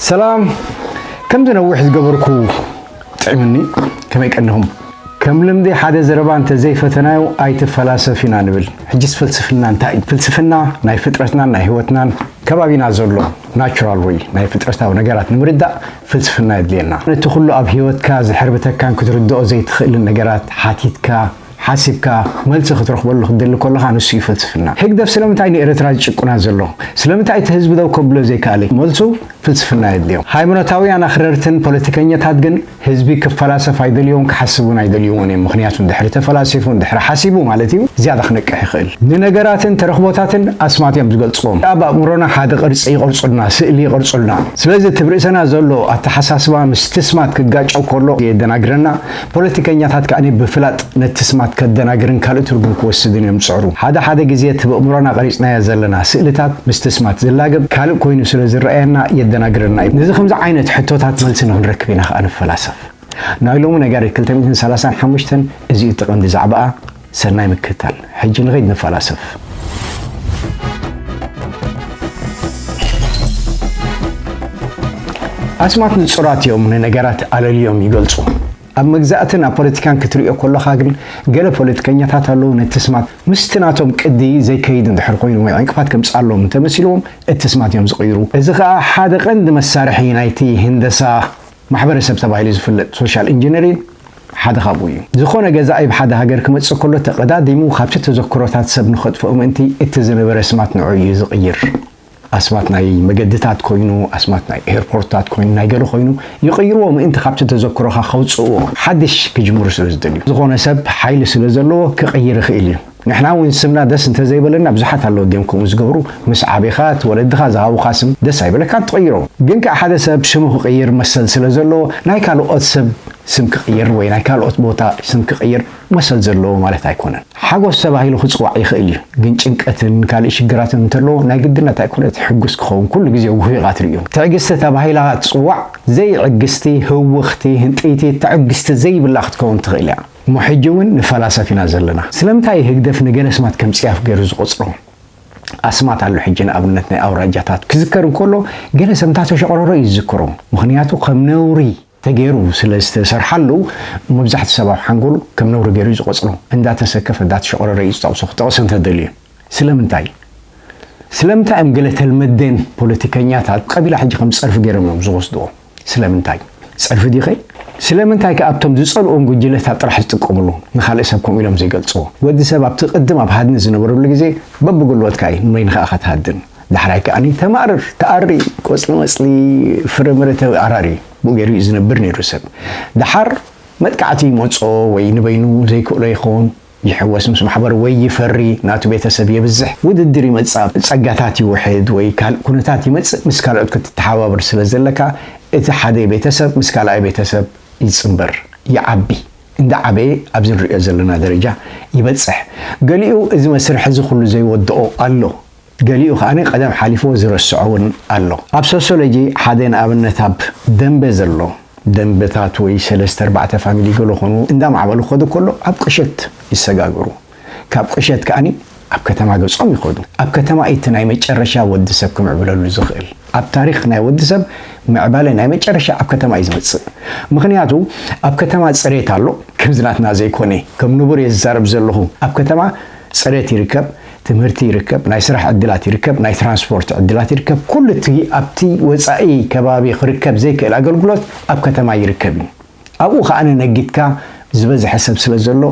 ሰላም። ከምዚ ነዊሕ ዝገበርኩ ጥዕምኒ። ከመይ ቀኒኹም? ከም ልምዲ ሓደ ዘረባ እንተ ዘይፈተናዮ ኣይትፈላሰፍ ኢና ንብል። ሕጅስ ፍልስፍና እንታይ እዩ? ፍልስፍና ናይ ፍጥረትናን ናይ ህይወትናን ከባቢና ዘሎ ናቹራል ወይ ናይ ፍጥረታዊ ነገራት ንምርዳእ ፍልስፍና የድልየና። ነቲ ኩሉ ኣብ ህይወትካ ዝሕርብተካን ክትርድኦ ዘይትኽእልን ነገራት ሓቲትካ ሓሲብካ መልሲ ክትረኽበሉ ክትደሊ ከለኻ ንሱ እዩ ፍልስፍና። ህግደፍ ስለምንታይ ንኤርትራ ዝጭቁና ዘሎ? ስለምንታይ እቲ ህዝቢ ደው ከብሎ ዘይከኣለ? መልሱ ፍልስፍና የድልዮም። ሃይማኖታውያን ኣኽረርትን ፖለቲከኛታት ግን ህዝቢ ክፈላሰፍ ኣይደልዮን ክሓስብ እውን ኣይደልይዎን እዮም። ምኽንያቱ ድሕሪ ተፈላሲፉ ድሕሪ ሓሲቡ ማለት እዩ ዝያዳ ክነቅሕ ይኽእል። ንነገራትን ተረኽቦታትን ኣስማት እዮም ዝገልጽዎም። ኣብ ኣእምሮና ሓደ ቅርጺ ይቐርጹልና፣ ስእሊ ይቐርጹልና። ስለዚ እቲ ብርእሰና ዘሎ ኣተሓሳስባ ምስ ትስማት ክጋጨው ከሎ የደናግረና። ፖለቲከኛታት ከኣ ብፍላጥ ነቲ ስማት ከደናግርን ካልእ ትርጉም ክወስድን እዮም ዝጽዕሩ። ሓደ ሓደ ግዜ እቲ ብእምሮና ቀሪጽናዮ ዘለና ስእልታት ምስቲ ስማት ዝላገብ ካልእ ኮይኑ ስለ ዝረኣየና የደናግረና እዩ። ነዚ ከምዚ ዓይነት ሕቶታት መልሲ ንኽንረክብ ኢና ከኣ ንፈላሰፍ። ናይ ሎሚ ነጋሪት ክልተ ሚእትን ሰላሳን ሓሙሽተን እዚ እዩ እቲ ቀንዲ ዛዕባኣ። ሰናይ ምክትታል። ሕጂ ንኸይድ ንፈላሰፍ። ኣስማት ንጹራት እዮም፣ ንነገራት ኣለልዮም ይገልጹ። ኣብ መግዛእትን ኣብ ፖለቲካን ክትርእዮ ከለኻ ግን፣ ገለ ፖለቲከኛታት ኣለዉ፣ ነቲ ስማት ምስቲ ናቶም ቅዲ ዘይከይድ እንድሕር ኮይኑ ወይ ዕንቅፋት ከምጽኣሎም እንተመሲልዎም፣ እቲ ስማት እዮም ዝቕይሩ። እዚ ኸኣ ሓደ ቀንዲ መሳርሒ ናይቲ ህንደሳ ማሕበረሰብ ተባሂሉ ዝፍለጥ ሶሻል ኢንጂነሪን ሓደ ካብኡ እዩ። ዝኾነ ገዛኢ ብሓደ ሃገር ክመጽእ ከሎ፣ ተቐዳዲሙ ካብቲ ተዘክሮታት ሰብ ንኸጥፍኦ ምእንቲ፣ እቲ ዝነበረ ስማት ንዕኡ እዩ ዝቕይር። ኣስማት ናይ መገድታት ኮይኑ፣ ኣስማት ናይ ኤርፖርትታት ኮይኑ፣ ናይ ገለ ኮይኑ ይቕይርዎ፣ ምእንቲ ካብቲ ተዘክሮኻ ከውጽእዎ፣ ሓድሽ ክጅምሩ ስለ ዝደልዩ። ዝኾነ ሰብ ሓይሊ ስለ ዘለዎ ክቕይር ይኽእል እዩ። ንሕና እውን ስምና ደስ እንተዘይበለና፣ ብዙሓት ኣለዉ ድዮም ከምኡ ዝገብሩ? ምስ ዓቤኻ፣ እቲ ወለድኻ ዝሃቡኻ ስም ደስ ኣይበለካን ትቕይሮ። ግን ከኣ ሓደ ሰብ ሽሙ ክቕይር መሰል ስለ ዘለዎ፣ ናይ ካልኦት ሰብ ስም ክቕይር ወይ ናይ ካልኦት ቦታ ስም ክቕይር መሰል ዘለዎ ማለት ኣይኮነን። ሓጎስ ተባሂሉ ክጽዋዕ ይኽእል እዩ፣ ግን ጭንቀትን ካልእ ሽግራትን እንተለዎ ናይ ግድነት ኣይኮነ እቲ ሕጉስ ክኸውን፣ ኩሉ ግዜ ጉሂቕ ኢኻ ትርእዮ። ትዕግስቲ ተባሂላ ትጽዋዕ፣ ዘይዕግስቲ፣ ህውኽቲ፣ ህንጥይቲ፣ ትዕግስቲ ዘይብላ ክትከውን ትኽእል እያ። እሞ ሕጂ እውን ንፈላሰፍ ኢና ዘለና። ስለምንታይ ህግደፍ ንገለ ኣስማት ከም ጽያፍ ገይሩ ዝቖጽሮ ኣስማት ኣሎ? ሕጂ ንኣብነት ናይ ኣውራጃታት ክዝከር እንከሎ ገለ ሰብ እንዳተሸቐረረ እዩ ዝዝከሮ። ምኽንያቱ ከም ነውሪ ተገይሩ ስለ ዝተሰርሓሉ መብዛሕትኡ ሰብ ኣብ ሓንጎሉ ከም ነውሪ ገይሩ እዩ ዝቖጽሮ። እንዳተሰከፈ እንዳተሸቐረረ እዩ ዝጠቕሶ፣ ክጠቕሶ እንተደልዩ። ስለምንታይ? ስለምንታይ እዮም ገለ ተልመዴን ፖለቲከኛታት ቀቢላ ሕጂ ከም ጸርፊ ገይሮም እዮም ዝወስድዎ? ስለምንታይ? ጸርፊ ድዩ ኸ? ስለምንታይ ከ ኣብቶም ዝጸልኦም ጉጅለታት ጥራሕ ዝጥቀምሉ፣ ንኻልእ ሰብ ከምኡ ኢሎም ዘይገልጽዎ? ወዲ ሰብ ኣብቲ ቅድም ኣብ ሃድኒ ዝነበረሉ ግዜ በብጉልበትካ እዩ ንበይንኻ ኢኻ ትሃድን። ዳሕራይ ከኣ ተማርር፣ ተኣሪ፣ ቆጽሊ መጽሊ፣ ፍረምረ ተኣራሪ፣ ብኡ ገይሩ እዩ ዝነብር ነይሩ ሰብ። ደሓር መጥቃዕቲ ይመጾ ወይ ንበይኑ ዘይክእሎ ይኸውን፣ ይሕወስ ምስ ማሕበሩ ወይ ይፈሪ፣ ናቱ ቤተሰብ የብዝሕ፣ ውድድር ይመጽእ፣ ጸጋታት ይውሕድ ወይ ካልእ ኩነታት ይመጽእ፣ ምስ ካልኦት ክትተሓባበር ስለ ዘለካ፣ እቲ ሓደ ቤተሰብ ምስ ካልኣይ ቤተሰብ ይጽንበር፣ ይዓቢ። እንዳዓበየ ኣብዚ ንሪኦ ዘለና ደረጃ ይበጽሕ። ገሊኡ እዚ መስርሕ እዚ ኩሉ ዘይወድኦ ኣሎ። ገሊኡ ከኣ ቀደም ሓሊፍዎ ዝረስዖ እውን ኣሎ። ኣብ ሶሲዮሎጂ ሓደ ንኣብነት ኣብ ደንበ ዘሎ ደንበታት ወይ ሰለስተ ኣርባዕተ ፋሚሊ ገለ ኾኑ እንዳማዕበሉ ክኸዱ ከሎ ኣብ ቁሸት ይሰጋገሩ። ካብ ቁሸት ከኣ ኣብ ከተማ ገጾም ይኸዱ። ኣብ ከተማ እቲ ናይ መጨረሻ ወዲ ሰብ ክምዕብለሉ ዝኽእል። ኣብ ታሪኽ ናይ ወዲ ሰብ ምዕባለ ናይ መጨረሻ ኣብ ከተማ እዩ ዝመጽእ። ምኽንያቱ ኣብ ከተማ ጽሬት ኣሎ። ከምዚ ናትና ዘይኮነ፣ ከም ንቡር እየ ዝዛረብ ዘለኹ። ኣብ ከተማ ጽሬት ይርከብ፣ ትምህርቲ ይርከብ፣ ናይ ስራሕ ዕድላት ይርከብ፣ ናይ ትራንስፖርት ዕድላት ይርከብ። ኩሉ እቲ ኣብቲ ወጻኢ ከባቢ ክርከብ ዘይክእል ኣገልግሎት ኣብ ከተማ ይርከብ እዩ። ኣብኡ ከኣ ነጊድካ ዝበዝሐ ሰብ ስለ ዘሎ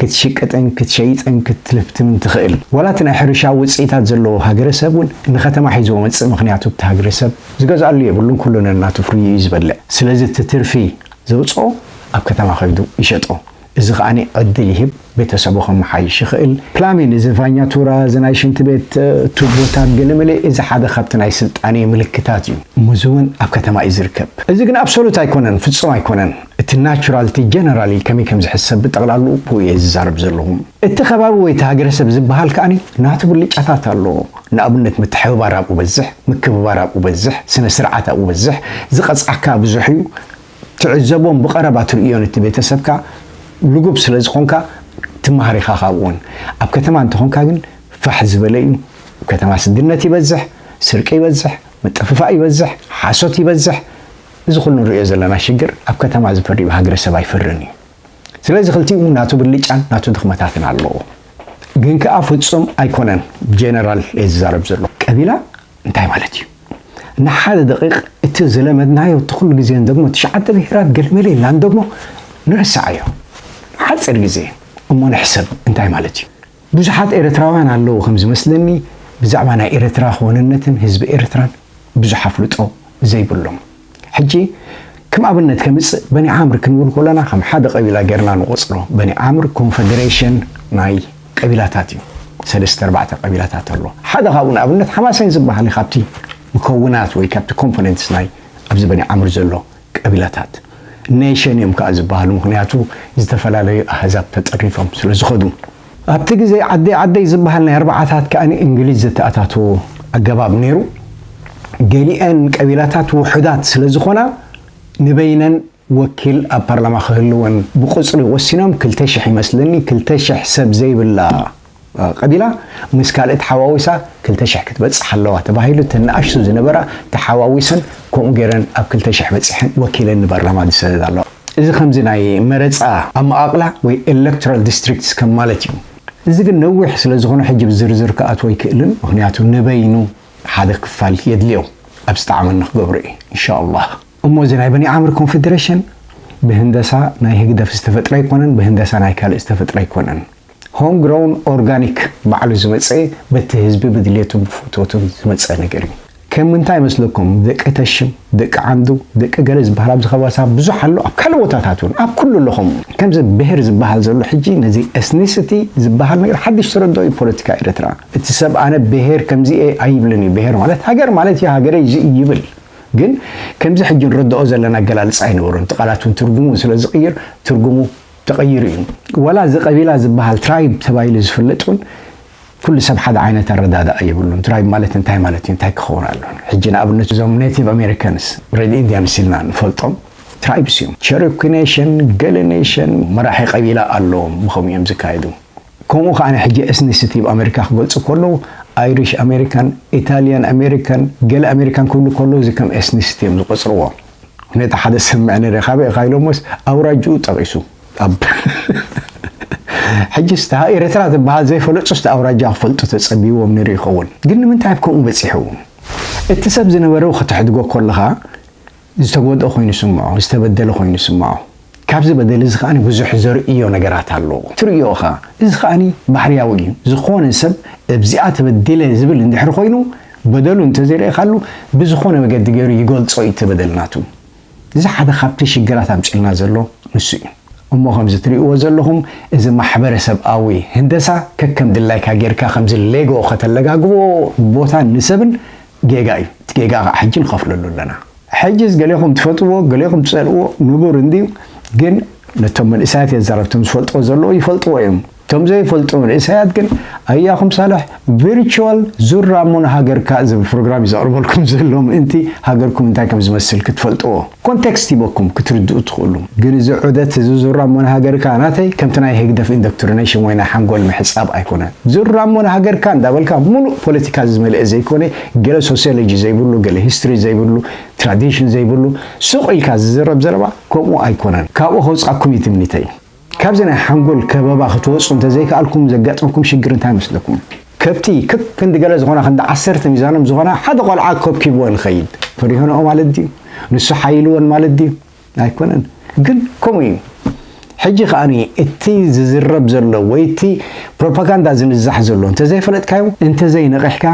ክትሽቅጥን ክትሸይጥን ክትልፍትምን ትኽእል። ዋላ እቲ ናይ ሕርሻ ውጽኢታት ዘለዎ ሃገረሰብ እውን ንከተማ ሒዝዎ መጽእ፣ ምኽንያቱ እቲ ሃገረሰብ ዝገዝኣሉ የብሉን፣ ኩሉ ነናቱ ፍርዩ እዩ ዝበልዕ። ስለዚ እቲ ትርፊ ዘውጽኦ ኣብ ከተማ ከይዱ ይሸጦ። እዚ ከኣ ዕድል ይህብ፣ ቤተሰቡ ከመሓይሽ ይኽእል። ፕላሚን፣ እዚ ፋኛቱራ፣ እዚ ናይ ሽንቲ ቤት እ፣ ቱቦታት ገለመለ፣ እዚ ሓደ ካብቲ ናይ ስልጣኔ ምልክታት እዩ። እሞ እዚ እውን ኣብ ከተማ እዩ ዝርከብ። እዚ ግን ኣብሶሉት ኣይኮነን፣ ፍጹም ኣይኮነን። እቲ ናቹራል፣ እቲ ጀነራሊ ከመይ ከም ዝሕሰብ ብጠቕላሉ ብኡ እየ ዝዛረብ ዘለኹ። እቲ ከባቢ ወይ እቲ ሃገረሰብ ዝበሃል ከኣ ናቱ ብልጫታት ኣለዎ። ንኣብነት ምትሕብባር ኣብኡ በዝሕ፣ ምክብባር ኣብኡ በዝሕ፣ ስነ ስርዓት ኣብኡ በዝሕ፣ ዝቐጽዓካ ብዙሕ እዩ። ትዕዘቦን ብቐረባ ትርእዮን እቲ ቤተሰብካ ልጉብ ስለ ዝኾንካ ትመሃር ኢኻ ካብኡውን። ኣብ ከተማ እንተኾንካ ግን ፋሕ ዝበለ እዩ። ኣብ ከተማ ስድነት ይበዝሕ፣ ስርቂ ይበዝሕ፣ ምጥፍፋእ ይበዝሕ፣ ሓሶት ይበዝሕ። እዚ ኩሉ ንሪኦ ዘለና ሽግር ኣብ ከተማ ዝፈሪ፣ ብሃገረሰብ ኣይፈርን እዩ። ስለዚ ክልቲኡ ናቱ ብልጫን ናቱ ድኽመታትን ኣለዎ። ግን ከኣ ፍጹም ኣይኮነን። ጀነራል እየ ዝዛረብ ዘሎ። ቀቢላ እንታይ ማለት እዩ? ንሓደ ደቂቕ እቲ ዝለመድናዮ፣ እቲ ኩሉ ግዜ ንደግሞ፣ ትሽዓተ ብሄራት ገለመለ ኢልና ንደግሞ፣ ንርስዓዮ። ሓጺር ግዜ እሞ ንሕሰብ እንታይ ማለት እዩ? ብዙሓት ኤርትራውያን ኣለዉ ከም ዝመስለኒ፣ ብዛዕባ ናይ ኤርትራ ክወንነትን ህዝቢ ኤርትራን ብዙሕ ኣፍልጦ ዘይብሎም። ሕጂ ከም ኣብነት ከምጽእ፣ በኒ ዓምር ክንብል ከለና ከም ሓደ ቀቢላ ጌርና ንቆጽሮ። በኒ ዓምር ኮንፈደሬሽን ናይ ቀቢላታት እዩ። ሰለስተ ኣርባዕተ ቀቢላታት ኣሎ። ሓደ ካብኡ ንኣብነት ሓማሴን ዝበሃል እዩ፣ ካብቲ መከውናት ወይ ካብቲ ኮምፖነንትስ ናይ ኣብዚ በኒ ዓምር ዘሎ ቀቢላታት። ኔሽን እዮም ከኣ ዝበሃሉ፣ ምኽንያቱ ዝተፈላለዩ ኣህዛብ ተጠሪፎም ስለ ዝኸዱ። ኣብቲ ግዜ ዓደይ ዓደይ ዝበሃል ናይ ኣርባዓታት ከኣ እንግሊዝ ዘተኣታተዎ ኣገባብ ነይሩ። ገሊአን ቀቢላታት ውሑዳት ስለ ዝኾና ንበይነን ወኪል ኣብ ፓርላማ ክህልወን ብቁጽሪ ወሲኖም፣ ክልተ ሽሕ ይመስለኒ፣ ክልተ ሽሕ ሰብ ዘይብላ ቀቢላ ምስ ካልእ ተሓዋዊሳ ክልተ ሽሕ ክትበጽሕ ኣለዋ ተባሂሉ፣ እተን ንኣሽቱ ዝነበራ ተሓዋዊሰን ከምኡ ገይረን ኣብ ክልተ ሽሕ በጺሐን ወኪለን ንፓርላማ ዝሰደዳ ኣለዋ። እዚ ከምዚ ናይ መረጻ ኣመቓቕላ ወይ ኤሌክቶራል ዲስትሪክትስ ከም ማለት እዩ። እዚ ግን ነዊሕ ስለ ዝኾነ ሕጂ ብዝርዝር ክኣትዎ ኣይክእልን፣ ምኽንያቱ ንበይኑ ሓደ ክፋል የድልዮ። ኣብ ዝጠዓመኒ ክገብሮ እዩ ኢንሻኣላህ። እሞ እዚ ናይ በኒ ዓምር ኮንፌደሬሽን ብህንደሳ ናይ ህግደፍ ዝተፈጥረ ኣይኮነን፣ ብህንደሳ ናይ ካልእ ዝተፈጥረ ኣይኮነን። ሆም ግሮውን ኦርጋኒክ ባዕሉ ዝመጸ፣ በቲ ህዝቢ ብድልየቱን ብፍትወቱን ዝመጸ ነገር እዩ። ከም ምንታይ ይመስለኩም ደቂ ተሽም፣ ደቂ ዓንዱ፣ ደቂ ገለ ዝበሃል ኣብዚ ከባሳ ብዙሕ ኣሎ፣ ኣብ ካልእ ቦታታት እውን ኣብ ኩሉ ኣለኹም። ከምዚ ብሄር ዝበሃል ዘሎ ሕጂ ነዚ ኤስኒሲቲ ዝበሃል ነገር ሓድሽ ተረድኦ እዩ ፖለቲካ ኤርትራ። እቲ ሰብ ኣነ ብሄር ከምዚ እየ ኣይብልን እዩ። ብሄር ማለት ሃገር ማለት እዩ፣ ሃገረይ እዚ እዩ ይብል። ግን ከምዚ ሕጂ ንረድኦ ዘለና ኣገላልጻ ኣይነበሮን። እቲ ቃላት እውን ትርጉሙ ስለ ዝቕይር ትርጉሙ ተቐይሩ እዩ። ወላ እዚ ቀቢላ ዝበሃል ትራይብ ተባሂሉ ዝፍለጥ እውን ኩሉ ሰብ ሓደ ዓይነት ኣረዳድኣ የብሉን። ትራይብ ማለት እንታይ ማለት እዩ? እንታይ ክኸውን ኣሎ? ሕጂ ንኣብነት እዞም ኔቲቭ ኣሜሪካንስ፣ ሬድ ኢንዲያንስ ኢልና ንፈልጦም ትራይብስ እዮም። ቸሮኪ ኔሽን፣ ገለ ኔሽን፣ መራሒ ቀቢላ ኣለዎም፣ ብኸምኡ እዮም ዝካየዱ። ከምኡ ከኣ ሕጂ ኤስኒሲቲ ኣብ ኣሜሪካ ክገልጹ ከለዉ ኣይሪሽ ኣሜሪካን፣ ኢታልያን ኣሜሪካን፣ ገለ ኣሜሪካን ክብሉ ከለዉ እዚ ከም ኤስኒሲቲ እዮም ዝቆጽርዎ። ነቲ ሓደ ዝሰምዐ ነይረ፣ ካበይ ኢኻ ኢሎሞስ ኣውራጅኡ ጠቒሱ። ኣብ ሕጂስ እታ ኤርትራ ትበሃል ዘይፈለጡስ እታ ኣውራጃ ክፈልጡ ተጸቢዎም ነይሩ ይኸውን። ግን ንምንታይ ኣብ ከምኡ በጺሑ? እቲ ሰብ ዝነበረ ከተሕድጎ ከለኻ ዝተጎድኦ ኮይኑ ይስምዖ፣ ዝተበደለ ኮይኑ ይስምዖ። ካብዚ በደል እዚ ከኣ ብዙሕ ዘርእዮ ነገራት ኣለዎ። ትርእዮ ኢኻ። እዚ ከኣ ባህርያዊ እዩ። ዝኾነ ሰብ ኣብዚኣ ተበዲለ ዝብል እንድሕር ኮይኑ፣ በደሉ እንተዘይረኣኻሉ ብዝኾነ መገዲ ገይሩ ይገልጾ እዩ እቲ በደል ናቱ። እዚ ሓደ ካብቲ ሽግራት ኣምጺልና ዘሎ ንሱ እዩ። እሞ ከምዚ ትርእይዎ ዘለኹም እዚ ማሕበረሰብኣዊ ህንደሳ ከከም ድላይካ ጌርካ ከምዚ ሌጎ ከተለጋግቦ ቦታን ንሰብን ጌጋ እዩ። እቲ ጌጋ ከዓ ሕጂ ንኸፍለሉ ኣለና። ሕጅስ ገሌኹም ትፈትዎ፣ ገሌኹም ትጸልእዎ ንቡር እንድዩ፣ ግን ነቶም መንእሰያት እየ ዝዛረብ፣ እቶም ዝፈልጥዎ ዘለዉ ይፈልጥዎ እዮም። እቶም ዘይፈልጡ መንእሰያት ግን ኣያኹም ሳልሕ ቪርቹዋል ዙር ኣሞ ንሃገርካ ዝብል ፕሮግራም እዩ ዘቕርበልኩም ዘሎ፣ ምእንቲ ሃገርኩም እንታይ ከም ዝመስል ክትፈልጥዎ፣ ኮንቴክስት ሂበኩም ክትርድኡ ትኽእሉ። ግን እዚ ዑደት እዚ ዙር ኣሞ ንሃገርካ ናተይ ከምቲ ናይ ህግደፍ ኢንዶክትሪኔሽን ወይ ናይ ሓንጎል ምሕጻብ ኣይኮነን። ዙር ኣሞ ንሃገርካ እንዳበልካ ሙሉእ ፖለቲካ ዝመልአ ዘይኮነ፣ ገለ ሶሲዮሎጂ ዘይብሉ፣ ገለ ሂስትሪ ዘይብሉ፣ ትራዲሽን ዘይብሉ፣ ሱቕ ኢልካ ዝዝረብ ዘረባ ከምኡ ኣይኮነን። ካብኡ ከውጻኩም እዩ ትምኒተይ። ካብዚ ናይ ሓንጎል ከበባ ክትወጹ እንተዘይከኣልኩም ዘጋጥመኩም ሽግር እንታይ ይመስለኩም? ከብቲ ክክ ክንዲ ገለ ዝኾና፣ ክንዲ ዓሰርተ ሚዛኖም ዝኾና ሓደ ቆልዓ ከብኪብወን ይኸይድ። ፈሪሆንኦ ማለት ድዩ? ንሱ ሓይልወን ማለት ድዩ? ኣይኮነን። ግን ከምኡ እዩ። ሕጂ ከኣኒ እቲ ዝዝረብ ዘሎ ወይ እቲ ፕሮፓጋንዳ ዝንዛሕ ዘሎ እንተዘይፈለጥካዮ፣ እንተዘይነቒሕካ፣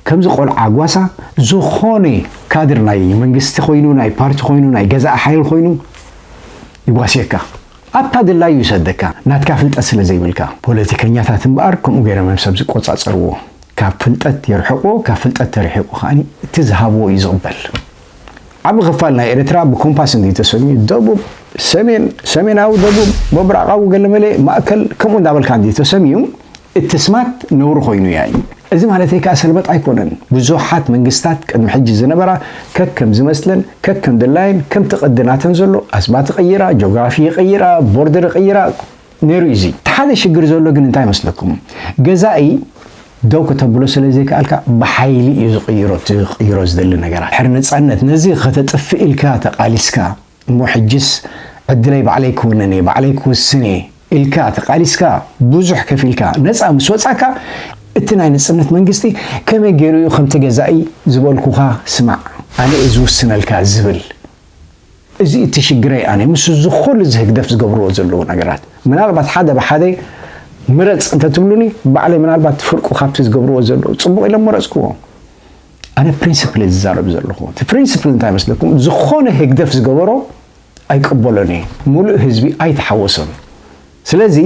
ከምዚ ቆልዓ ጓሳ ዝኾነ ካድር ናይ መንግስቲ ኮይኑ፣ ናይ ፓርቲ ኮይኑ፣ ናይ ገዛኢ ሓይሊ ኮይኑ ይጓስየካ። ኣብታ ድላዩ ይሰደካ፣ ናትካ ፍልጠት ስለ ዘይብልካ። ፖለቲከኛታት እምበኣር ከምኡ ገይሮም እዮም ሰብ ዝቆጻጸርዎ። ካብ ፍልጠት የርሕቕዎ፣ ካብ ፍልጠት ተርሒቑ ከኣኒ እቲ ዝሃብዎ እዩ ዝቕበል። ዓቢ ክፋል ናይ ኤርትራ ብኮምፓስ እንድዩ ተሰሚዩ፣ ደቡብ፣ ሰሜን፣ ሰሜናዊ ደቡብ፣ ምብራቓዊ ገለመለ፣ ማእከል፣ ከምኡ እንዳበልካ እንድዩ ተሰሚዩ፣ እቲ ስማት ነውሪ ኮይኑ ያዩ። እዚ ማለተይ ከኣ ሰልበጥ ኣይኮነን። ብዙሓት መንግስታት ቅድሚ ሕጂ ዝነበራ ከከም ዝመስለን ከከም ድላየን ከምቲ ቅዲ ናተን ዘሎ ኣስማት ይቕይራ፣ ጂኦግራፊ ይቕይራ፣ ቦርደር ይቕይራ ነይሩ እዩ። እዚ እቲ ሓደ ሽግር ዘሎ ግን እንታይ መስለኩም? ገዛኢ ደው ከተብሎ ስለ ዘይከኣልካ ብሓይሊ እዩ ዝቕይሮ። እቲ ክቕይሮ ዝደሊ ነገራት ድሕሪ ነፃነት ነዚ ከተጥፍእ ኢልካ ተቓሊስካ፣ እሞ ሕጅስ ዕድለይ ባዕለይ ክውንን እየ፣ ባዕለይ ክውስን እየ ኢልካ ተቓሊስካ፣ ብዙሕ ከፊልካ ነፃ ምስ ወፃእካ፣ እቲ ናይ ነፃነት መንግስቲ ከመይ ገይሩ እዩ ከምቲ ገዛኢ ዝበልኩኻ፣ ስማዕ፣ ኣነ እየ ዝውስነልካ ዝብል? እዚ እቲ ሽግረይ ኣነ ምስ እዚ ኩሉ እዚ ህግደፍ ዝገብርዎ ዘለዉ ነገራት። ምናልባት ሓደ ብሓደ ምረፅ እንተትብሉኒ፣ ባዕለይ ምናልባት ፍርቁ ካብቲ ዝገብርዎ ዘለዉ ፅቡቕ ኢለ መረፅክዎ። ኣነ ፕሪንስፕል እየ ዝዛረብ ዘለኹ። እቲ ፕሪንስፕል እንታይ መስለኩም? ዝኾነ ህግደፍ ዝገበሮ ኣይቅበሎን እየ። ሙሉእ ህዝቢ ኣይተሓወሶን። ስለዚ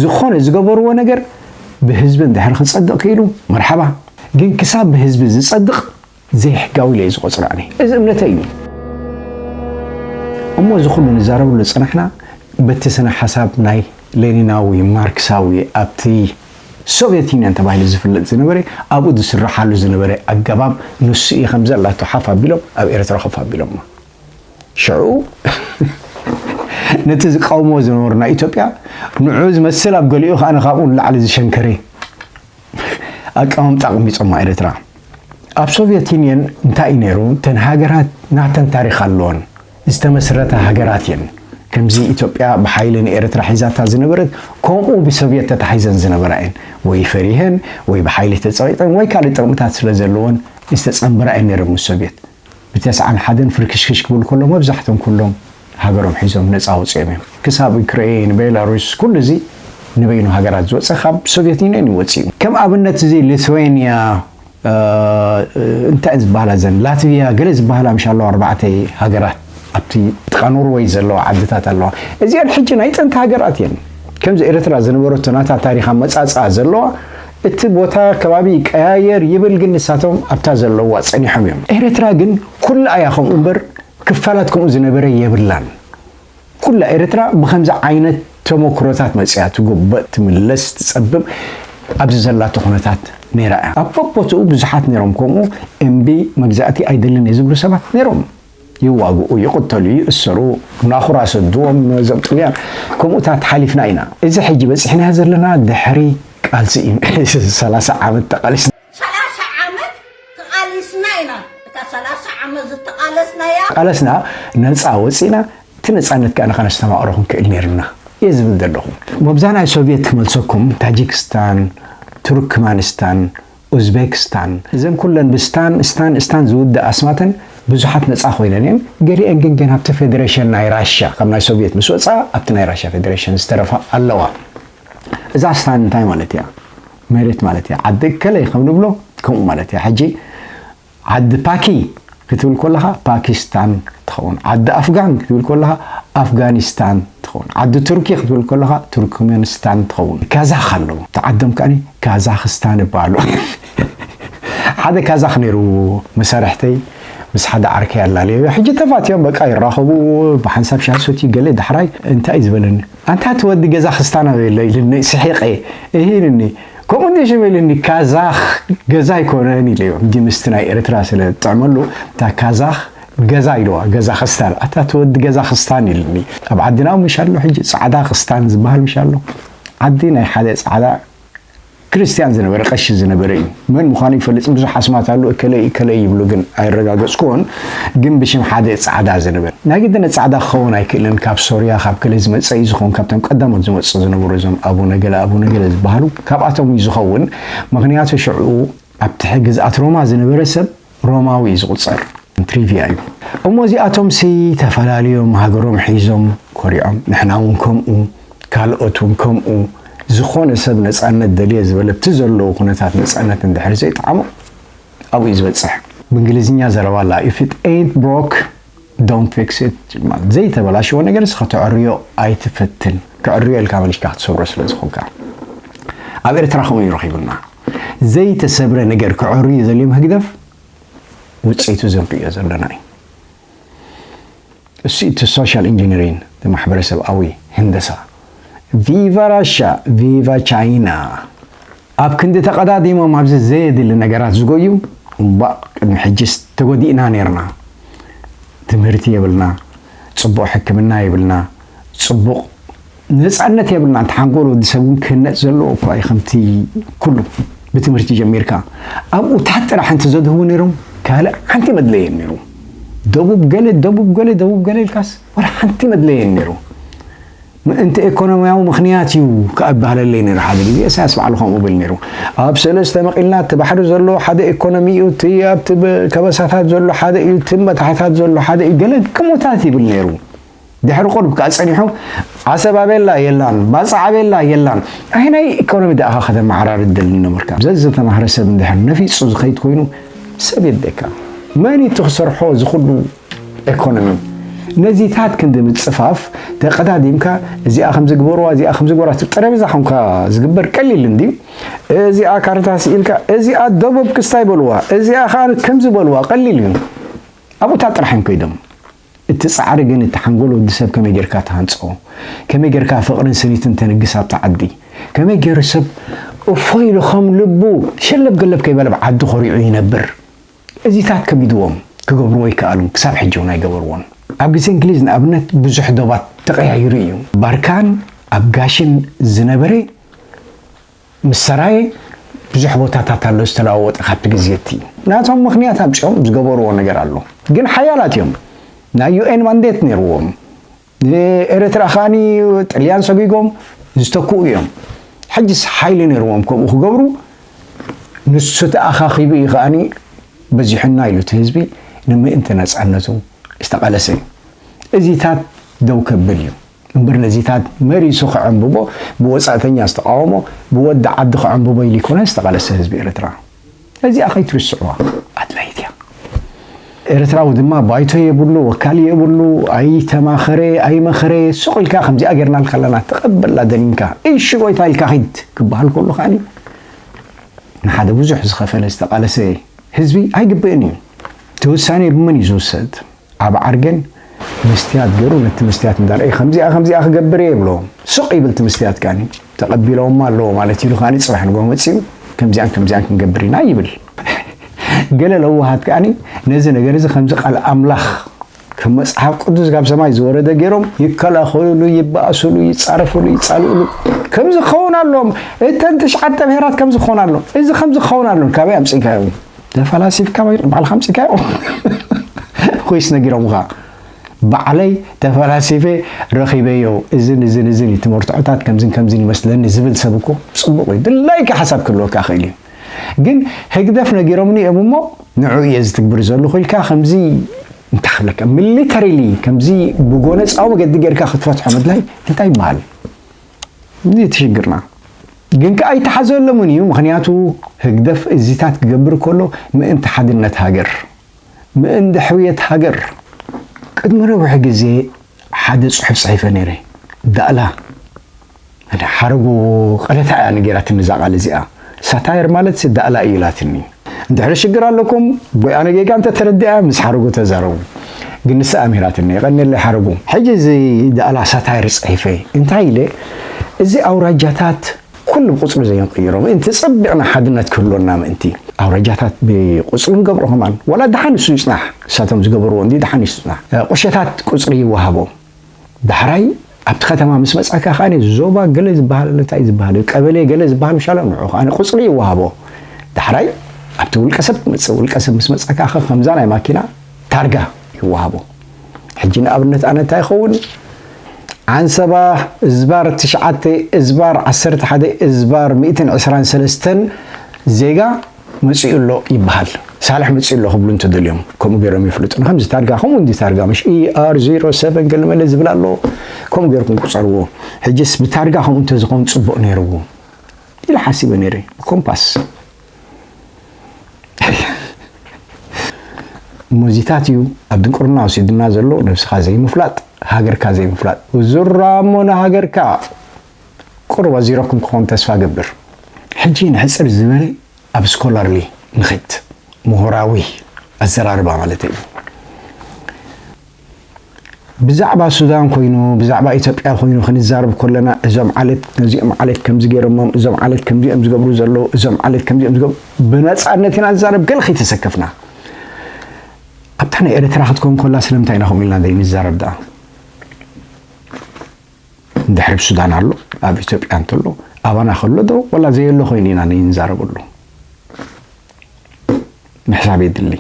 ዝኾነ ዝገበርዎ ነገር ብህዝቢ እንድሕር ክፀድቕ ክኢሉ መርሓባ፣ ግን ክሳብ ብህዝቢ ዝፀድቕ ዘይሕጋዊ ኢለ እየ ዝቆፅሮ ኣነ። እዚ እምነተይ እዩ። እሞ እዚ ኩሉ ንዛረበሉ ዝፀናሕና በቲ ስነ ሓሳብ ናይ ሌኒናዊ ማርክሳዊ ኣብቲ ሶቪየት ዩኒየን ተባሂሉ ዝፍለጥ ዝነበረ፣ ኣብኡ ዝስረሓሉ ዝነበረ ኣገባብ ንሱ እዩ ከምዚ ኣላቶ ሓፍ ኣቢሎም ኣብ ኤርትራ ኮፍ ኣቢሎሞ። ሽዑ ነቲ ዝቃወምዎ ዝነበሩ ናይ ኢትዮጵያ ንዑ ዝመስል፣ ኣብ ገሊኡ ከኣ ንካብኡ ንላዕሊ ዝሸንከረ ኣቀማምጣ ኣቐሚጦማ ኤርትራ። ኣብ ሶቪየት ዩኒየን እንታይ እዩ ነይሩ? እተን ሃገራት ናተን ታሪኽ ኣለወን። ዝተመስረታ ሃገራት እየን። ከምዚ ኢትዮጵያ ብሓይሊ ንኤርትራ ሒዛታ ዝነበረት፣ ከምኡ ብሶቪየት ተታሒዘን ዝነበራ እየን። ወይ ፈሪሀን፣ ወይ ብሓይሊ ተጸቒጠን፣ ወይ ካልእ ጥቕምታት ስለ ዘለወን ዝተጸንበራ እየን ነይረን ምስ ሶቪየት። ብተስዓን ሓደን ፍርክሽክሽ ክብል ከሎ መብዛሕቶም ኩሎም ሃገሮም ሒዞም ነጻ ወጺኦም እዮም። ክሳብ ዩክሬን፣ ቤላሩስ፣ ኩሉ እዚ ንበይኑ ሃገራት ዝወጸ ካብ ሶቪየት ዩኒየን እዩ ወጺኡ። ከም ኣብነት እዚ ሊትዌንያ፣ እ፣ እንታይ ዝበሃላ ዘን ላትቪያ ገለ ዝበሃላ ምሽ ኣለዋ፣ ኣርባዕተ ሃገራት ኣብቲ ጥቓ ኖርወይ ዘለዋ ዓድታት ኣለዋ። እዚኣን ሕጂ ናይ ጥንቲ ሃገራት እየን። ከምዚ ኤርትራ ዝነበረቶ ናታ ታሪኽ ኣመጻጽኣ ዘለዋ፣ እቲ ቦታ ከባቢ ይቀያየር ይብል፣ ግን ንሳቶም ኣብታ ዘለዋ ጸኒሖም እዮም። ኤርትራ ግን ኩላ እያ ከምኡ እምበር ክፋላት ከምኡ ዝነበረ የብላን። ኩላ ኤርትራ ብኸምዚ ዓይነት ተመክሮታት መጽያ ትጉበጥ፣ ትምለስ፣ ትጸብብ ኣብዚ ዘላቶ ኩነታት ነይራ እያ። ኣብ በቦትኡ ብዙሓት ነይሮም ከምኡ እምቢ መግዛእቲ ኣይደልን እየ ዝብሉ ሰባት ነይሮም። ይዋግኡ፣ ይቕተሉ፣ ይእሰሩ፣ ናኹራ ሰድዎም፣ እዞም ጥልያን ከምኡታት ሓሊፍና ኢና። እዚ ሕጂ በጺሕናዮ ዘለና ድሕሪ ቃልሲ እዩ። ሰላሳ ዓመት ተቓሊስና። ሰላሳ ዓመት ተቓሊስና ኢና። እታ ሰላሳ ዓመት ዝተቓለስናያ። ቃለስና ነጻ ወጺና፣ እቲ ነጻነት ከኣ ከነስተማቕሮ ክንክእል ነይርና እየ ዝብል ዘለኹ። መብዛ ናይ ሶቪየት ክመልሰኩም፣ ታጂክስታን፣ ቱርክማንስታን፣ ኡዝቤክስታን፣ እዘን ኩለን ብስታን፣ ስታን፣ ስታን ዝውዳእ ኣስማተን ብዙሓት ነጻ ኮይነን እየን። ገሊአን ግን ገና ኣብቲ ፌደሬሽን ናይ ራሽያ፣ ካብ ናይ ሶቪየት ምስ ወጻ፣ ኣብቲ ናይ ራሽያ ፌደሬሽን ዝተረፋ ኣለዋ። እዛ ስታን እንታይ ማለት እያ? መሬት ማለት እያ። ዓዲ እከለ ከም ንብሎ ከምኡ ማለት እያ። ሕጂ ዓዲ ፓኪ ክትብል ከለኻ ፓኪስታን ትኸውን። ዓዲ ኣፍጋን ክትብል ከለኻ ኣፍጋኒስታን ትኸውን። ዓዲ ቱርኪ ክትብል ከለኻ ቱርክመንስታን ትኸውን። ካዛኽ ኣለዉ። እቲ ዓዶም ከኣ ካዛኽስታን ይበሃሉ። ሓደ ካዛኽ ነይሩ መሳርሕተይ፣ ምስ ሓደ ዓርከይ ኣላለዮ። ሕጂ ተፋትዮም በቃ ይራኸቡ፣ ብሓንሳብ ሻሂ ሰትዩ ገለ ዳሕራይ እንታይ እዩ ዝበለኒ? "ኣንታ እቲ ወዲ ገዛኽስታን ኣበይ ኣሎ?" ኢሉኒ ስሒቐ። "እሂ" ኢሉኒ። "ከምኡ እንዲ ሽም" ኢሉኒ። "ካዛኽ ገዛ ኣይኮነን" ኢለዮ። ሕጂ ምስቲ ናይ ኤርትራ ስለ ዝጥዕመሉ፣ እታ ካዛኽ ገዛ ኢልዋ፣ ገዛኽስታን። "ኣታ እቲ ወዲ ገዛኽስታን" ኢሉኒ። ኣብ ዓድና ምሽ ኣሎ ሕጂ ጻዕዳ ክስታን ዝበሃል ምሽ ኣሎ። ዓዲ ናይ ሓደ ጻዕዳ ክርስትያን ዝነበረ፣ ቀሺ ዝነበረ እዩ። መን ምዃኑ ይፈልጥ፣ ብዙሕ ኣስማት ኣሎ፣ እከለ እከለ ይብሉ፣ ግን ኣይረጋገጽኩዎን። ግን ብሽም ሓደ ጻዕዳ ዝነበረ፣ ናይ ግድነት ጻዕዳ ክኸውን ኣይክእልን፣ ካብ ሶርያ፣ ካብ ከለ ዝመጸ እዩ ዝኸውን፣ ካብቶም ቀዳሞት ዝመጹ ዝነበሩ፣ እዞም ኣቡነ ገለ፣ ኣቡነ ገለ ዝበሃሉ፣ ካብኣቶም እዩ ዝኸውን። ምኽንያቱ ሽዑ ኣብ ትሕቲ ግዝኣት ሮማ ዝነበረ ሰብ ሮማዊ እዩ ዝቑጸር። ትሪቪያ እዩ። እሞ እዚኣቶምሲ ተፈላልዮም፣ ሃገሮም ሒዞም፣ ኮሪዖም፣ ንሕና እውን ከምኡ፣ ካልኦት እውን ከምኡ። ዝኾነ ሰብ ነጻነት ደልየ ዝበለ፣ ኣብቲ ዘለዎ ኩነታት ነጻነት እንድሕር ዘይጠዓሞ፣ ኣብኡ እዩ ዝበጽሕ። ብእንግሊዝኛ ዘረባ ኣላ፣ "If it ain't broke, don't fix it." ማለት ዘይተበላሸወ ነገር እስኻ ተዕርዮ ኣይትፈትን። ክዕርዮ ኢልካ መሊስካ ክትሰብሮ ስለ ዝኾንካ። ኣብ ኤርትራ ከምኡ እዩ ረኺቡና። ዘይተሰብረ ነገር ክዕርዩ ዘልዮም ህግደፍ ውጽኢቱ እዚ ንርእዮ ዘለና እዩ። እሱ እቲ ሶሻል ኢንጂነሪንግ፣ እቲ ማሕበረሰብኣዊ ህንደሳ። ቪቫ ራሻ፣ ቪቫ ቻይና። ኣብ ክንዲ ተቐዳዲሞም ኣብዚ ዘየድሊ ነገራት ዝጎዩ፣ እምባእ ቅድሚ ሕጂስ ተጎዲእና ነይርና። ትምህርቲ የብልና፣ ጽቡቕ ሕክምና የብልና፣ ጽቡቕ ነጻነት የብልና። እንተ ሓንጎል ወዲ ሰብ እውን ክህነጽ ዘለዎ እኳ እዩ፣ ከምቲ ኩሉ ብትምህርቲ ጀሚርካ ኣብኡ ታሕቲ ጥራሕ እንተዘድህቡ ነይሮም፣ ካልእ ሓንቲ መድለየን ነይሩ። ደቡብ ገለ፣ ደቡብ ገለ፣ ደቡብ ገለ ኢልካስ፣ ወላ ሓንቲ መድለየን ነይሩ። ምእንቲ ኢኮኖሚያዊ ምኽንያት እዩ ክኣባህለለይ ነይሩ። ሓደ ግዜ ኢሳያስ ባዕሉ ከምኡ ብል ነይሩ። ኣብ ሰለስተ መቒልና፣ እቲ ባሕሪ ዘሎ ሓደ ኢኮኖሚ እዩ፣ እቲ ኣብቲ ብ-፣ ከበሳታት ዘሎ ሓደ እዩ፣ እቲ መታሕታት ዘሎ ሓደ እዩ፣ ገለ ከምኡታት ይብል ነይሩ። ድሕሪ ቁርብ ከኣ ጸኒሑ፣ ዓሰብ ኣቤላ የላን፣ ባጽዕ ኣቤላ የላን። ኣይ፣ ናይ ኢኮኖሚ ደኣኻ ከተመዓራሪ ትደሊ ነበርካ። ዘዝተማህረ ሰብ እንድሕር ነፊጹ ዝኸይድ ኮይኑ፣ ሰብ የድልየካ። መን እቲ ክሰርሖ እዚ ኩሉ ኢኮኖሚ? ነዚታት ክንዲ ምጽፋፍ ተቐዳዲምካ፣ እዚኣ ከምዚ ግበርዋ፣ እዚኣ ከምዚ ግበርዋ፣ እቲ ጠረጴዛ ኮንካ ዝግበር ቀሊል እንድዩ። እዚኣ ካርታ ስኢልካ፣ እዚኣ ደቡብ ክስታይ በልዋ፣ እዚኣ ኸኣ ከምዚ በልዋ፣ ቀሊል እዩ። ኣብኡታት ጥራሕ እዮም ከይዶም። እቲ ጻዕሪ ግን፣ እቲ ሓንጎል ወዲ ሰብ ከመይ ጌርካ ትሃንጾ? ከመይ ጌርካ ፍቕርን ስኒትን ተንግስ ኣብታ ዓዲ? ከመይ ገይሩ ሰብ እፎይ ኢሉ ከም ልቡ ሸለብ ገለብ ከይበለ ኣብ ዓዲ ኮሪዑ ይነብር? እዚታት ከቢድዎም፣ ክገብርዎ ኣይከኣሉን፣ ክሳብ ሕጂ እውን ኣይገበርዎን። ኣብ ግዜ እንግሊዝ ንኣብነት ብዙሕ ዶባት ተቐያይሩ እዩ። ባርካን ኣብ ጋሽን ዝነበረ ምስ ሰራየ ብዙሕ ቦታታት ኣሎ ዝተለዋወጠ ካብቲ ግዜ እቲ። ናቶም ምኽንያት ኣምጺኦም ዝገበርዎ ነገር ኣሎ። ግን ሓያላት እዮም። ናይ ዩ ኤን ማንዴት ነይርዎም። ንኤርትራ ከኣኒ ጥልያን ሰጒጎም ዝተክኡ እዮም። ሕጅስ ሓይሊ ነይርዎም ከምኡ ክገብሩ። ንሱ ተኣኻኺቡ እዩ ከኣኒ በዚሑና ኢሉ እቲ ህዝቢ ንምእንቲ ነጻነቱ ዝተቓለሰ እዩ። እዚታት ደው ከብል እዩ። እምበር ነዚታት መሪሱ ከዐንብቦ፣ ብወጻእተኛ ዝተቃወሞ፣ ብወዲ ዓዲ ከዐንብቦ ኢሉ ይኮነ ዝተቓለሰ ህዝቢ ኤርትራ። እዚኣ ከይትርስዕዋ ኣድላይት እያ። ኤርትራዊ ድማ ባይቶ የብሉ፣ ወካሊ የብሉ፣ ኣይተማኸረ፣ ኣይመኸረ፣ ሱቕ ኢልካ ከምዚኣ ጌርናልካ ኣለና፣ ተቐበላ ደኒንካ፣ እሺ ጎይታ ኢልካ ኺድ ክበሃል ከሎ ከኣኒ ንሓደ ብዙሕ ዝኸፈለ ዝተቓለሰ ህዝቢ ኣይግብእን እዩ። እቲ ውሳኔ ብመን እዩ ዝውሰድ? ኣብ ዓርገን መስትያት ገይሩ ነቲ መስትያት እንዳርኣየ ከምዚኣ ከምዚኣ ክገብር እየ ይብሎ። ሱቕ ይብል እቲ መስትያት ከኣኒ ተቐቢሎማ ኣለዎ ማለት ኢሉ ከኣኒ ጽባሕ ንግሆ መጺኡ ከምዚኣን ከምዚኣን ክንገብር ኢና ይብል። ገለ ለዋሃት ከኣኒ ነዚ ነገር እዚ ከምዚ ቃል ኣምላኽ ከም መጽሓፍ ቅዱስ ካብ ሰማይ ዝወረደ ገይሮም ይከላኸሉሉ፣ ይበኣሱሉ፣ ይጻረፉሉ፣ ይጻልኡሉ። ከምዚ ክኸውን ኣለዎም። እተን ትሽዓተ ብሄራት ከምዚ ክኸውን ኣለዎም። እዚ ከምዚ ክኸውን ኣለዎም። ካበይ ኣምጺእካዮ? ተፈላሲፍካ ወይ ባዕልኻ ኣምጺእካዮ? ኮይስ ነጊሮምኻ። ባዕለይ ተፈላሲፈ ረኺበዮ። እዝን፣ እዝን፣ እዝን እዩ። እቲ መርትዖታት ከምዝን ከምዝን ይመስለኒ ዝብል ሰብ እኮ ጽቡቕ እዩ። ድላይካ ሓሳብ ክህልወካ ይኽእል እዩ። ግን ህግደፍ ነጊሮምኒ እዮም እሞ ንዑ እየ ዝትግብር ዘለኹ ኢልካ ከምዚ እንታይ ክብለካ፣ ሚሊተሪሊ ከምዚ ብጎነጻዊ መገዲ ጌርካ ክትፈትሖ ምድላይ እንታይ ይበሃል? እዚ እቲ ሽግርና። ግን ከኣ ኣይተሓዘሎምን እዩ። ምኽንያቱ ህግደፍ እዚታት ክገብር ከሎ ምእንቲ ሓድነት ሃገር፣ ምእንቲ ሕውየት ሃገር። ቅድሚ ነዊሕ ግዜ ሓደ ጽሑፍ ጽሒፈ ነይረ። ዳእላ። ሓረጉ ቀለታ እያ ነጊራትኒ እዛ ቃል እዚኣ። ሳታየር ማለት ሲ ዳእላ እዩ ኢላትኒ። እንድሕሪ ሽግር ኣለኩም፣ ጎይኣነ ጌጋ እንተ ተረዲኣ ምስ ሓረጉ ተዛረቡ። ግን ንሳ ኣምሂራትኒ። የቐንየለይ ሓረጉ። ሕጂ እዚ ዳእላ ሳታየር ጽሒፈ። እንታይ ኢለ? እዚ ኣውራጃታት ኩሉ ብቁጽሪ ዘየንቅይሮ። ምእንቲ ጸቢቕና ሓድነት ክህልወና ምእንቲ። ኣውራጃታት ብቁጽሪ ንገብሮ ከማን። ዋላ ደሓን እሱ ይጽናሕ። ንሳቶም ዝገበርዎ እንዲ ደሓን ይጽናሕ። ቁሸታት ቁጽሪ ይወሃቦ። ዳሕራይ ኣብቲ ከተማ ምስ መጻካ ከኣ ዞባ ገለ ዝበሃል፣ እንታይ ዝበሃል፣ ቀበሌ ገለ ዝበሃል ውሻሎ ንዑ ከኣ ቁጽሪ ይወሃቦ። ዳሕራይ ኣብቲ ውልቀ ሰብ ትመጽእ። ውልቀ ሰብ ምስ መጻካ ከ ከምዛ ናይ ማኪና ታርጋ ይወሃቦ። ሕጂ ንኣብነት ኣነ እንታይ ይኸውን? ዓንሰባ እዝባር ትሽዓተ እዝባር ዓሰርተ ሓደ እዝባር ሚእትን ዕስራን ሰለስተን ዜጋ መጺኡ ኣሎ ይበሃል። ሳልሕ መጺኡ ኣሎ ክብሉ እንተደልዮም ከምኡ ገይሮም ይፍልጡ። ከምዚ ታርጋ፣ ከምኡ እንዲ ታርጋ፣ ምሽ ኢ ኣር ዜሮ ሰቨን ገለመለ ዝብል ኣሎ። ከምኡ ገይርኩም ቁጸርዎ። ሕጅስ ብታርጋ ከምኡ እንተዝኸውን ጽቡቕ ነይርዎ ኢለ ሓሲበ ነይረ። ብኮምፓስ። እሞ እዚታት እዩ ኣብ ድንቁርና ወሲድና ዘሎ፣ ነብስኻ ዘይምፍላጥ፣ ሃገርካ ዘይምፍላጥ። ዙራ እሞ ንሃገርካ ቁሩብ ኣዚረኩም ክኾን ተስፋ ገብር። ሕጂ ንሕጽር ዝበለ ኣብ ስኮላርሊ ንኺድ፣ ምሁራዊ ኣዘራርባ ማለት እዩ። ብዛዕባ ሱዳን ኮይኑ፣ ብዛዕባ ኢትዮጵያ ኮይኑ ክንዛረብ ከለና፣ እዞም ዓለት ነዚኦም ዓለት ከምዚ ገይሮሞም፣ እዞም ዓለት ከምዚኦም ዝገብሩ ዘለዉ፣ እዞም ዓለት ከምዚኦም ዝገብሩ፣ ብነጻነት ኢና ንዛረብ፣ ገለ ከይተሰከፍና። ኣብታ ናይ ኤርትራ ክትከውን ከላ ስለምንታይ ኢና ከምኡ ኢልና ዘይንዛረብ ደኣ? እንድሕር ኣብ ሱዳን ኣሎ፣ ኣብ ኢትዮጵያ እንተሎ፣ ኣባና ከሎ ዶ፣ ወላ ዘየሎ ኮይኑ ኢና ንዛረበሉ? ምሕሳብ የድሊ።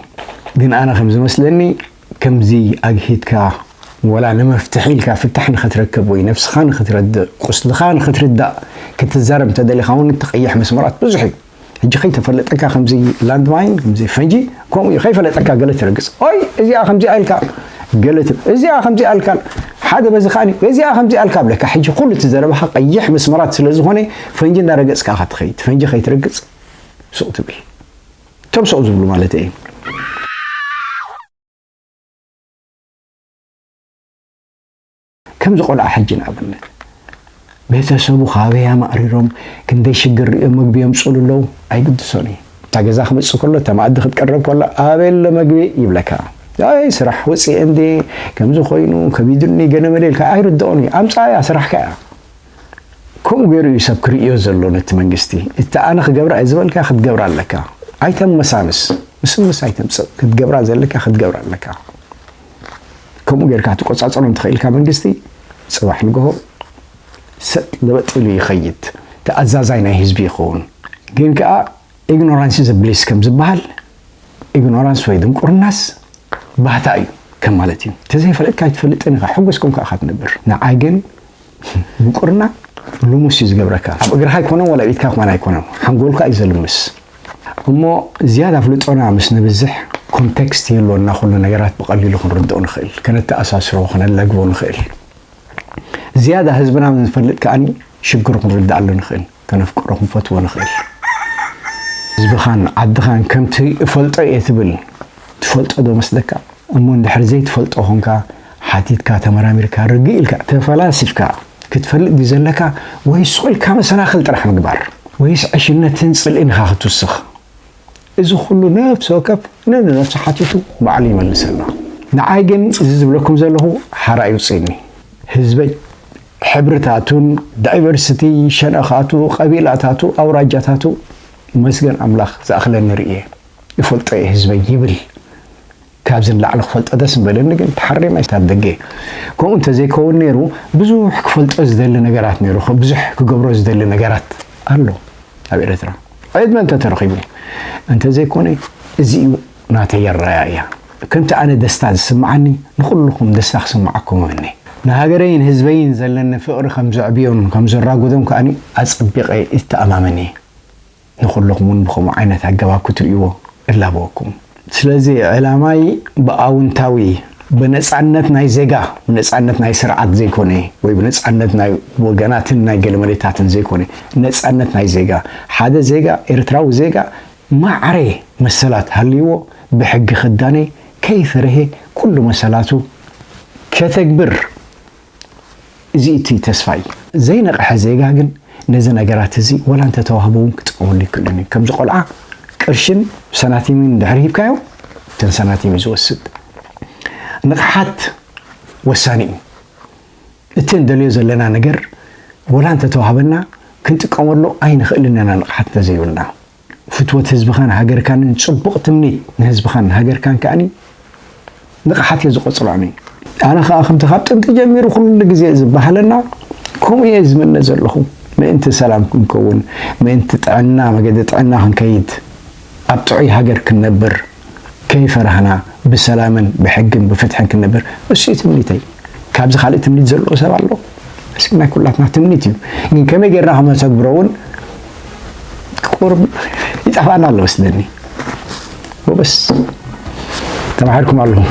ግን ኣነ ከም ዝመስለኒ፣ ከምዚ ኣግሂድካ፣ ወላ ንመፍትሒ ኢልካ ፍታሕ ንኽትረክብ ወይ ነፍስኻ ንኽትረድእ፣ ቁስልኻ ንኽትርዳእ ክትዛረብ እንተደሊኻ እውን፣ እቲ ቀይሕ መስመራት ብዙሕ እዩ። ሕጂ ከይተፈለጠካ ከምዚ ላንድማይን፣ ከምዚ ፈንጂ፣ ከምኡ እዩ። ከይፈለጠካ ገለ ትረግጽ። ኦይ፣ እዚኣ ከምዚኣ ኢልካ፣ ገለ ት-፣ እዚኣ ከምዚኣ ኢልካ፣ ሓደ በዚ ከኣኒ፣ እዚኣ ከምዚኣ ኢልካ ብለካ። ሕጂ ኩሉ እቲ ዘረባኻ ቀይሕ መስመራት ስለ ዝኾነ፣ ፈንጂ እንዳረገጽካ ኢኻ ትኸይድ። ፈንጂ ከይትረግጽ ሱቕ ትብል። እቶም ሱቕ ዝብሉ ማለት እዩ። ከምዚ ቆልዓ ሕጂ ንኣብነት ቤተሰቡ ካበይ ኣማእሪሮም ክንደይ ሽግር ሪኦም መግቢ የምፅሉ ኣለዉ ኣይግድሶን እዩ። እታ ገዛ ክመፅእ ከሎ እታ መኣዲ ክትቀረብ ከሎ ኣበይ ኣሎ መግቢ ይብለካ። ኣይ ስራሕ ወፂአ እንዴ ከምዚ ኮይኑ ከቢዱኒ ገለ መለ ኢልካ ኣይርድኦን እዩ። ኣምፃያ ስራሕካ እያ። ከምኡ ገይሩ እዩ ሰብ ክርእዮ ዘሎ ነቲ መንግስቲ። እቲ ኣነ ክገብራ እየ ዝበልካ ክትገብራ ኣለካ። ኣይተመሳምስ፣ ምስምስ ኣይተምፅእ። ክትገብራ ዘለካ ክትገብራ ኣለካ። ከምኡ ጌርካ ክትቆጻጸሮ እንተኽኢልካ መንግስቲ፣ ጽባሕ ንግሆ ሰጥ ለበጥ ኢሉ ይኸይድ። ተኣዛዛይ ናይ ህዝቢ ይኸውን። ግን ከኣ ኢግኖራንስ ኢዝ ብሊስ ከም ዝበሃል፣ ኢግኖራንስ ወይ ድንቁርናስ ባህታ እዩ ከም ማለት እዩ። ተዘይፈለጥካ ኣይትፈልጥን ኢኻ፣ ሕጉስ ኮንካ ኢኻ ትነብር። ንዓይ ግን ድንቁርና ልሙስ እዩ ዝገብረካ። ኣብ እግርኻ ኣይኮነን፣ ዋላ ኣብ ኢድካ ከማን ኣይኮነን፣ ሓንጎልካ እዩ ዘልምስ። እሞ ዝያዳ ኣፍልጦና ምስ ነብዝሕ፣ ኮንቴክስት ይህልወና፣ ኩሉ ነገራት ብቐሊሉ ክንርድኦ ንኽእል፣ ከነተኣሳስሮ፣ ከነላግቦ ንኽእል። ዝያዳ ህዝብና ምስ ንፈልጥ ከኣኒ ሽግሩ ክንርድኣሉ ንኽእል፣ ከነፍቅሮ ክንፈትዎ ንኽእል። ህዝብኻን ዓድኻን ከምቲ እፈልጦ እየ ትብል፣ ትፈልጦ ዶ መስለካ? እሞ እንድሕር ዘይትፈልጦ ኾንካ፣ ሓቲትካ፣ ተመራሚርካ፣ ርግእ ኢልካ፣ ተፈላሲፍካ፣ ክትፈልጥ ድዩ ዘለካ? ወይስ ሱቕ ኢልካ መሰናኽል ጥራሕ ምግባር? ወይስ ዕሽነትን ጽልእን ኢኻ ክትውስኽ? እዚ ኩሉ ነፍሲ ወከፍ ነንነብሱ ሓቲቱ ባዕሉ ይመልሰልና። ንዓይ ግን እዚ ዝብለኩም ዘለኹ ሓራ ይውፅእኒ። ህዝበይ ሕብርታቱን ዳይቨርሲቲ ሸነኻቱ፣ ቀቢላታቱ፣ ኣውራጃታቱ መስገን ኣምላኽ ዝኣኽለኒ ርእየ። ይፈልጦ እየ ህዝበይ ይብል። ካብዚ ንላዕሊ ክፈልጦ ደስ ምበለኒ ግን ተሓሪመ እየ ካብ ደገ። ከምኡ እንተዘይከውን ነይሩ ብዙሕ ክፈልጦ ዝደሊ ነገራት ነይሩ፣ ብዙሕ ክገብሮ ዝደሊ ነገራት ኣሎ ኣብ ኤርትራ። ዕድመ እንተተረኺቡ እንተዘይኮነ እዚ እዩ ናተይ ኣረኣእያ። ከምቲ ኣነ ደስታ ዝስምዓኒ ንኹልኹም ደስታ ክስምዓኩም እምነ። ንሃገረይን ህዝበይን ዘለኒ ፍቕሪ ከም ዘዕብዮን ከም ዘራጉዶን ከኣ ኣጸቢቐ ይተኣማመን እየ። ንኹልኹም እውን ብኸምኡ ዓይነት ኣገባብ ክትርእይዎ እላበወኩም። ስለዚ ዕላማይ ብኣውንታዊ፣ ብነጻነት ናይ ዜጋ፣ ብነጻነት ናይ ስርዓት ዘይኮነ፣ ወይ ብነጻነት ናይ ወገናትን ናይ ገለመሌታትን ዘይኮነ፣ ነጻነት ናይ ዜጋ፣ ሓደ ዜጋ፣ ኤርትራዊ ዜጋ ማዕረ መሰላት ሃልይዎ፣ ብሕጊ ክዳነ፣ ከይፈርሄ ኩሉ መሰላቱ ከተግብር፣ እዚ እቲ ተስፋይ። ዘይነቕሐ ዜጋ ግን ነዚ ነገራት እዚ ወላ እንተተዋህቦ እውን ክጥቀመሉ ይክእልን እዩ። ከምዚ ቆልዓ ቅርሽን ሰናቲምን እንድሕር ሂብካዮ፣ እተን ሰናቲም እዩ ዝወስድ። ንቕሓት ወሳኒ እዩ። እቲ እንደልዮ ዘለና ነገር ወላ እንተተዋህበና ክንጥቀመሉ ኣይንኽእልን ኢና፣ ንቕሓት እንተዘይብልና። ፍትወት ህዝብኻን ሃገርካንን ጽቡቕ ትምኒት ንህዝብኻን ሃገርካን ከኣኒ ንቕሓት እየ ዝቖጽሮ ኣነ። ኣነ ኸኣ ከምቲ ካብ ጥንቲ ጀሚሩ ኩሉ ግዜ ዝበሃለና ከምኡ እየ ዝምነ ዘለኹ። ምእንቲ ሰላም ክንከውን፣ ምእንቲ ጥዕና፣ መገዲ ጥዕና ክንከይድ፣ ኣብ ጥዑይ ሃገር ክንነብር፣ ከይፈራህና ብሰላምን ብሕግን ብፍትሕን ክንነብር፣ እሱ እዩ ትምኒተይ። ካብዚ ካልእ ትምኒት ዘለዎ ሰብ ኣሎ? እስኪ ናይ ኩላትና ትምኒት እዩ። ግን ከመይ ጌርና ከመተግብሮ እውን ቁሩብ ይጠፍኣና ኣሎ መስለኒ። ጎበስ፣ ተማሂርኩም ኣለኹም።